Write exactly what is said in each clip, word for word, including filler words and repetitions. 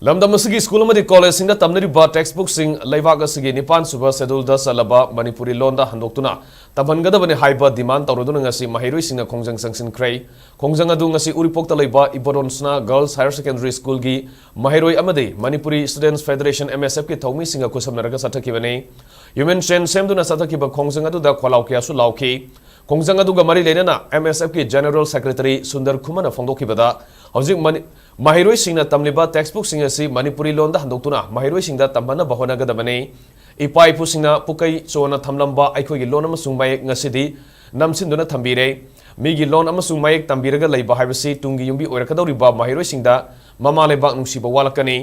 ꯂꯝꯗꯝ ꯑꯁꯤꯒꯤ ꯁ꯭ꯀꯨꯜ ꯑꯃꯗꯤ ꯀꯣꯂꯦꯖꯁꯤꯡꯗ ꯇꯝꯅꯔꯤꯕ ꯇꯦꯛꯁꯕꯨꯛꯁꯤꯡ ꯂꯩꯕꯥꯛ ꯑꯁꯤꯒꯤ ꯅꯤꯄꯥꯟ ꯁꯨꯕ ꯁꯦꯗꯨꯜꯗ ꯆꯜꯂꯕ ꯃꯅꯤꯄꯨꯔꯤ ꯂꯣꯟꯗ ꯍꯟꯗꯣꯛꯇꯨꯅ ꯇꯝꯍꯟꯒꯗꯕꯅꯤ ꯍꯥꯏꯕ ꯗꯤꯃꯥꯟ ꯇꯧꯔꯗꯨꯅ ꯉꯁꯤ ꯃꯍꯩꯔꯣꯏꯁꯤꯡꯅ ꯈꯣꯡꯖꯪ ꯆꯪꯁꯤꯟꯈ꯭ꯔꯦ꯫ ꯈꯣꯡꯖꯪ ꯑꯗꯨ ꯉꯁꯤ ꯎꯔꯤꯄꯣꯛꯇ ꯂꯩꯕ ꯏꯕꯣꯇꯣꯟ ꯁꯅꯥ ꯒꯔꯜꯁ ꯍꯥꯌꯔ ꯁꯦꯀꯦꯟꯗꯔꯤ ꯁ꯭ꯀꯨꯜꯒꯤ ꯃꯍꯩꯔꯣꯏ ꯑꯃꯗꯤ ꯃꯅꯤꯄꯨꯔꯤ ꯁ꯭ꯇꯨꯗꯦꯟꯠꯁ ꯐꯦꯗꯔꯦꯁꯟ, ꯑꯦꯝ ꯑꯦꯁ ꯑꯦꯐꯀꯤ ꯊꯧꯃꯤꯁꯤꯡꯒ ꯈꯨꯠꯁꯝꯅꯔꯒ ꯆꯠꯊꯈꯤꯕꯅꯤ꯫ ꯍ꯭ꯌꯨꯃꯦꯟ ꯆꯦꯟ ꯁꯦꯝꯗꯨꯅ ꯆꯠꯊꯈꯤꯕ ꯈꯣꯡꯖꯪ ꯑꯗꯨꯗ ꯈꯣꯜꯂꯥꯎ ꯀꯌꯥꯁꯨ ꯂꯥꯎꯈꯤ꯫ ꯈꯣꯡꯖꯪ ꯑꯗꯨꯒ ꯃꯔꯤ ꯂꯩꯅꯅ ꯑꯦꯝ ꯑꯦꯁ ꯑꯦꯐꯀꯤ ꯖꯦꯅꯔꯦꯜ ꯁꯦꯀ꯭ꯔꯦꯇꯔꯤ ꯁꯨꯟꯗꯔ ꯈꯨꯃꯟꯅ ꯐꯣꯡꯗꯣꯛꯈꯤꯕꯗ, ꯍꯧꯖꯤꯛ ꯃꯅꯤ-, ꯃꯍꯩꯔꯣꯏꯁꯤꯡꯅ ꯇꯝꯂꯤꯕ ꯇꯦꯛꯁꯕꯨꯛꯁꯤꯡ ꯑꯁꯤ ꯃꯅꯤꯄꯨꯔꯤ ꯂꯣꯟꯗ ꯍꯟꯗꯣꯛꯇꯨꯅ ꯃꯍꯩꯔꯣꯏꯁꯤꯡꯗ ꯇꯝꯍꯟꯅꯕ ꯍꯣꯠꯅꯒꯗꯕꯅꯤ꯫ ꯏꯄꯥ ꯏꯄꯨꯁꯤꯡꯅ ꯄꯨꯀꯩ ꯆꯣꯟꯅ ꯊꯝꯂꯝꯕ ꯑꯩꯈꯣꯏꯒꯤ ꯂꯣꯟ ꯑꯃꯁꯨꯡ ꯃꯌꯦꯛ ꯉꯁꯤꯗꯤ ꯅꯝꯁꯤꯟꯗꯨꯅ ꯊꯝꯕꯤꯔꯦ꯫ ꯃꯤꯒꯤ ꯂꯣꯟ ꯑꯃꯁꯨꯡ ꯃꯌꯦꯛ ꯇꯝꯕꯤꯔꯒ ꯂꯩꯕ ꯍꯥꯏꯕꯁꯤ ꯇꯨꯡꯒꯤ ꯌꯨꯝꯕꯤ ꯑꯣꯏꯔꯛꯀꯗꯧꯔꯤꯕ ꯃꯍꯩꯔꯣꯏꯁꯤꯡꯗ ꯃꯃꯥ ꯂꯩꯕꯥꯛ ꯅꯨꯡꯁꯤꯕ ꯋꯥꯠꯂꯛꯀꯅꯤ꯫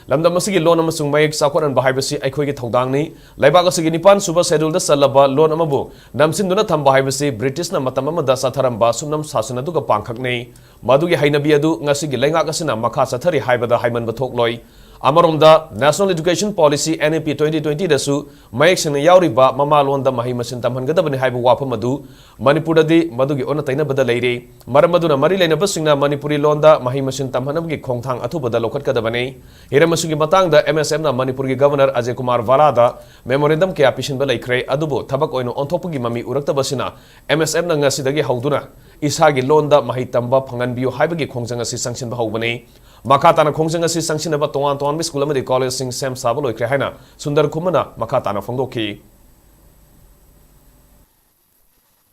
ꯂꯝꯗꯝ ꯑꯁꯤꯒꯤ ꯂꯣꯟ ꯑꯃꯁꯨꯡ ꯃꯌꯦꯛ ꯆꯥꯎꯈꯠꯍꯟꯕ ꯍꯥꯏꯕꯁꯤ ꯑꯩꯈꯣꯏꯒꯤ ꯊꯧꯗꯥꯡꯅꯤ꯫ ꯂꯩꯕꯥꯛ ꯑꯁꯤꯒꯤ ꯅꯤꯄꯥꯟ ꯁꯨꯕ ꯁꯦꯗꯨꯜꯗ ꯆꯜꯂꯕ ꯂꯣꯟ ꯑꯃꯕꯨ ꯅꯝꯁꯤꯟꯗꯨꯅ ꯊꯝꯕ ꯍꯥꯏꯕꯁꯤ ꯕ꯭ꯔꯤꯇꯤꯁꯅ ꯃꯇꯝ ꯑꯃꯗ ꯆꯠꯊꯔꯝꯕ ꯁꯨꯞꯅꯝ ꯁꯥꯁꯟ ꯑꯗꯨꯒ ꯄꯥꯡꯈꯛꯅꯤ꯫ ꯃꯗꯨꯒꯤ ꯍꯩꯅꯕꯤ ꯑꯗꯨ ꯉꯁꯤꯒꯤ ꯂꯩꯉꯥꯛ ꯑꯁꯤꯅ ꯃꯈꯥ ꯆꯠꯊꯔꯤ ꯍꯥꯏꯕꯗ ꯍꯥꯏꯃꯟꯕ ꯊꯣꯛꯂꯣꯏ꯫ ꯑꯃꯔꯣꯝꯗ, National Education Policy, N E P, twenty twenty ꯗꯁꯨ ꯃꯌꯦꯛ ꯁꯦꯡꯅ ꯌꯥꯎꯔꯤꯕ ꯃꯃꯥ ꯂꯣꯟꯗ ꯃꯍꯩ ꯃꯁꯤꯡ ꯇꯝꯍꯟꯒꯗꯕꯅꯤ ꯍꯥꯏꯕ ꯋꯥꯐꯝ ꯑꯗꯨ ꯃꯅꯤꯄꯨꯔꯗꯗꯤ ꯃꯗꯨꯒꯤ ꯑꯣꯟꯅ ꯇꯩꯅꯕꯗ ꯂꯩꯔꯤ꯫ ꯃꯔꯝ ꯑꯗꯨꯅ, ꯃꯔꯤ ꯂꯩꯅꯕꯁꯤꯡꯅ ꯃꯅꯤꯄꯨꯔꯤ ꯂꯣꯟꯗ ꯃꯍꯩ ꯃꯁꯤꯡ ꯇꯝꯍꯟꯅꯕꯒꯤ ꯈꯣꯡꯊꯥꯡ ꯑꯊꯨꯕꯗ ꯂꯧꯈꯠꯀꯗꯕꯅꯤ꯫ ꯍꯤꯔꯝ ꯑꯁꯤꯒꯤ ꯃꯇꯥꯡꯗ ꯑꯦꯝ ꯑꯦꯁ ꯑꯦꯐꯅ ꯃꯅꯤꯄꯨꯔꯒꯤ ꯒꯚꯔꯅꯔ ꯑꯖꯌ ꯀꯨꯃꯥꯔ ꯚꯥꯂꯥꯗ ꯃꯦꯃꯣꯔꯦꯟꯗꯝ ꯀꯌꯥ ꯄꯤꯁꯤꯟꯕ ꯂꯩꯈ꯭ꯔꯦ, ꯑꯗꯨꯕꯨ ꯊꯕꯛ ꯑꯣꯏꯅ ꯑꯣꯟꯊꯣꯛꯄꯒꯤ ꯃꯃꯤ ꯎꯔꯛꯇꯕꯁꯤꯅ ꯑꯦꯝ ꯑꯦꯁ ꯑꯦꯐꯅ ꯉꯁꯤꯗꯒꯤ ꯍꯧꯗꯨꯅ ꯏꯁꯥꯒꯤ ꯂꯣꯟꯗ ꯃꯍꯩ ꯇꯝꯕ ꯐꯪꯍꯟꯕꯤꯌꯨ ꯍꯥꯏꯕꯒꯤ ꯈꯣꯡꯖꯪ ꯑꯁꯤ ꯆꯪꯁꯤꯟꯕ ꯍꯧꯕꯅꯤ꯫ ꯃꯈꯥ ꯇꯥꯅ ꯈꯣꯡꯖꯪ ꯑꯁꯤ ꯆꯪꯁꯤꯟꯅꯕ ꯇꯣꯉꯥꯟ ꯇꯣꯉꯥꯟꯕ ꯁ꯭ꯀꯨꯜ ꯑꯃꯗꯤ ꯀꯣꯂꯦꯖꯁꯤꯡ ꯁꯦꯝ ꯁꯥꯕ ꯂꯣꯏꯈ꯭ꯔꯦ ꯍꯥꯏꯅ ꯁꯨꯟꯗꯔ ꯈꯨꯃꯟꯅ ꯃꯈꯥ ꯇꯥꯅ ꯐꯣꯡꯗꯣꯛꯈꯤ꯫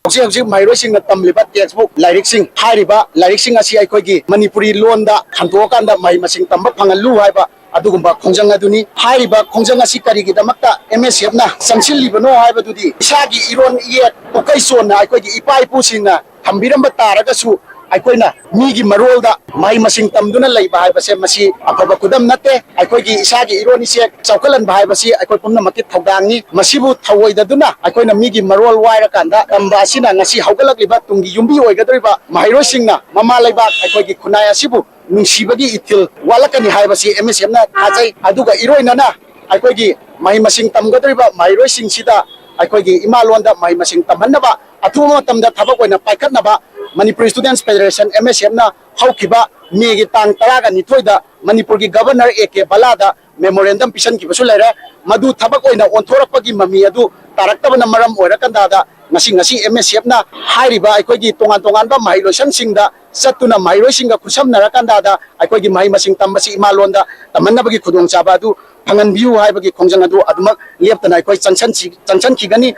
ꯍꯧꯖꯤꯛ ꯍꯧꯖꯤꯛ ꯃꯍꯩꯔꯣꯏꯁꯤꯡꯅ ꯇꯝꯂꯤꯕ ꯇꯦꯛꯁꯕꯨꯛ, ꯂꯥꯏꯔꯤꯛꯁꯤꯡ, ꯍꯥꯏꯔꯤꯕ ꯂꯥꯏꯔꯤꯛꯁꯤꯡ ꯑꯁꯤ ꯑꯩꯈꯣꯏꯒꯤ ꯃꯅꯤꯄꯨꯔꯤ ꯂꯣꯟꯗ ꯍꯟꯗꯣꯛꯑꯀꯥꯟꯗ ꯃꯍꯩ ꯃꯁꯤꯡ ꯇꯝꯕ ꯐꯪꯍꯜꯂꯨ ꯍꯥꯏꯕ ꯑꯗꯨꯒꯨꯝꯕ ꯈꯣꯡꯖꯪ ꯑꯗꯨꯅꯤ꯫ ꯍꯥꯏꯔꯤꯕ ꯈꯣꯡꯖꯪ ꯑꯁꯤ ꯀꯔꯤꯒꯤꯗꯃꯛꯇ ꯑꯦꯝ ꯑꯦꯁ ꯑꯦꯐꯅ ꯆꯪꯁꯤꯜꯂꯤꯕꯅꯣ ꯍꯥꯏꯕꯗꯨꯗꯤ, ꯏꯁꯥꯒꯤ ꯏꯔꯣꯟ ꯏꯌꯦꯛ ꯄꯨꯀꯩ ꯆꯣꯟꯅ ꯑꯩꯈꯣꯏꯒꯤ ꯏꯄꯥ ꯏꯄꯨꯁꯤꯡꯅ ꯊꯝꯕꯤꯔꯝꯕ ꯇꯥꯔꯒꯁꯨ, ꯑꯩꯈꯣꯏꯅ ꯃꯤꯒꯤ ꯃꯔꯣꯜꯗ ꯃꯍꯩ ꯃꯁꯤꯡ ꯇꯝꯗꯨꯅ ꯂꯩꯕ ꯍꯥꯏꯕꯁꯦ ꯃꯁꯤ ꯑꯐꯕ ꯈꯨꯗꯝ ꯅꯠꯇꯦ꯫ ꯑꯩꯈꯣꯏꯒꯤ ꯏꯁꯥꯒꯤ ꯏꯔꯣꯟ ꯏꯁꯦꯛ ꯆꯥꯎꯈꯠꯍꯟꯕ ꯍꯥꯏꯕꯁꯤ ꯑꯩꯈꯣꯏ ꯄꯨꯝꯅꯃꯛꯀꯤ ꯊꯧꯗꯥꯡꯅꯤ꯫ ꯃꯁꯤꯕꯨ ꯊꯧꯑꯣꯏꯗꯗꯨꯅ ꯑꯩꯈꯣꯏꯅ ꯃꯤꯒꯤ ꯃꯔꯣꯜ ꯋꯥꯏꯔꯀꯥꯟꯗ ꯇꯝꯕ ꯑꯁꯤꯅ ꯉꯁꯤ ꯍꯧꯒꯠꯂꯛꯂꯤꯕ ꯇꯨꯡꯒꯤ ꯌꯨꯝꯕꯤ ꯑꯣꯏꯒꯗꯧꯔꯤꯕ ꯃꯍꯩꯔꯣꯏꯁꯤꯡꯅ ꯃꯃꯥ ꯂꯩꯕꯥꯛ ꯑꯩꯈꯣꯏꯒꯤ ꯈꯨꯟꯅꯥꯏ ꯑꯁꯤꯕꯨ ꯅꯨꯡꯁꯤꯕꯒꯤ ꯏꯊꯤꯜ ꯋꯥꯠꯂꯛꯀꯅꯤ ꯍꯥꯏꯕꯁꯤ ꯑꯦꯝ ꯑꯦꯁ ꯑꯦꯐꯅ ꯊꯥꯖꯩ꯫ ꯑꯗꯨꯒ ꯏꯔꯣꯏꯅꯅ ꯑꯩꯈꯣꯏꯒꯤ ꯃꯍꯩ ꯃꯁꯤꯡ ꯇꯝꯒꯗꯧꯔꯤꯕ ꯃꯍꯩꯔꯣꯏꯁꯤꯡꯁꯤꯗ ꯑꯩꯈꯣꯏꯒꯤ ꯏꯃꯥ ꯂꯣꯟꯗ ꯃꯍꯩ ꯃꯁꯤꯡ ꯇꯝꯍꯟꯅꯕ, ꯑꯊꯨꯕ ꯃꯇꯝꯗ ꯊꯕꯛ ꯑꯣꯏꯅ ꯄꯥꯏꯈꯠꯅꯕ ꯃꯅꯤꯄꯨꯔ ꯁ꯭ꯇꯨꯗꯦꯟꯠꯁ ꯐꯦꯗꯔꯦꯁꯟ, ꯑꯦꯝ ꯑꯦꯁ ꯑꯦꯐꯅ ꯍꯧꯈꯤꯕ ꯃꯦꯒꯤ ꯇꯥꯡ ꯇꯔꯥꯒ ꯅꯤꯊꯣꯏꯗ ꯃꯅꯤꯄꯨꯔꯒꯤ ꯒꯕꯔꯅꯔ ꯑꯦ ꯀꯦ ꯕꯂꯥꯗ ꯃꯦꯃꯣꯔꯦꯟꯗꯝ ꯄꯤꯁꯤꯟꯈꯤꯕꯁꯨ ꯂꯩꯔꯦ꯫ ꯃꯗꯨ ꯊꯕꯛ ꯑꯣꯏꯅ ꯑꯣꯟꯊꯣꯔꯛꯄꯒꯤ ꯃꯃꯤ ꯑꯗꯨ ꯇꯥꯔꯛꯇꯕꯅ ꯃꯔꯝ ꯑꯣꯏꯔꯀꯥꯟꯗ ꯉꯁꯤ, ꯉꯁꯤ ꯑꯦꯝ ꯑꯦꯁ ꯑꯦꯐꯅ ꯍꯥꯏꯔꯤꯕ ꯑꯩꯈꯣꯏꯒꯤ ꯇꯣꯉꯥꯟ ꯇꯣꯉꯥꯟꯕ ꯃꯍꯩꯂꯣꯏꯁꯪꯁꯤꯡꯗ ꯆꯠꯇꯨꯅ ꯃꯍꯩꯔꯣꯏꯁꯤꯡꯒ ꯈꯨꯠꯁꯝꯅꯔꯀꯥꯟꯗ ꯑꯩꯈꯣꯏꯒꯤ ꯃꯍꯩ ꯃꯁꯤꯡ ꯇꯝꯕꯁꯤ ꯏꯃꯥ ꯂꯣꯟꯗ ꯇꯝꯍꯟꯅꯕꯒꯤ ꯈꯨꯗꯣꯡꯆꯥꯕ ꯑꯗꯨ ꯐꯪꯍꯟꯕꯤꯌꯨ ꯍꯥꯏꯕꯒꯤ ꯈꯣꯡꯖꯪ ꯑꯗꯨ ꯑꯗꯨꯃꯛ ꯂꯦꯞꯇꯅ ꯑꯩꯈꯣꯏ ꯆꯪꯁꯟꯁꯤ-, ꯆꯪꯁꯟꯈꯤꯒꯅꯤ꯫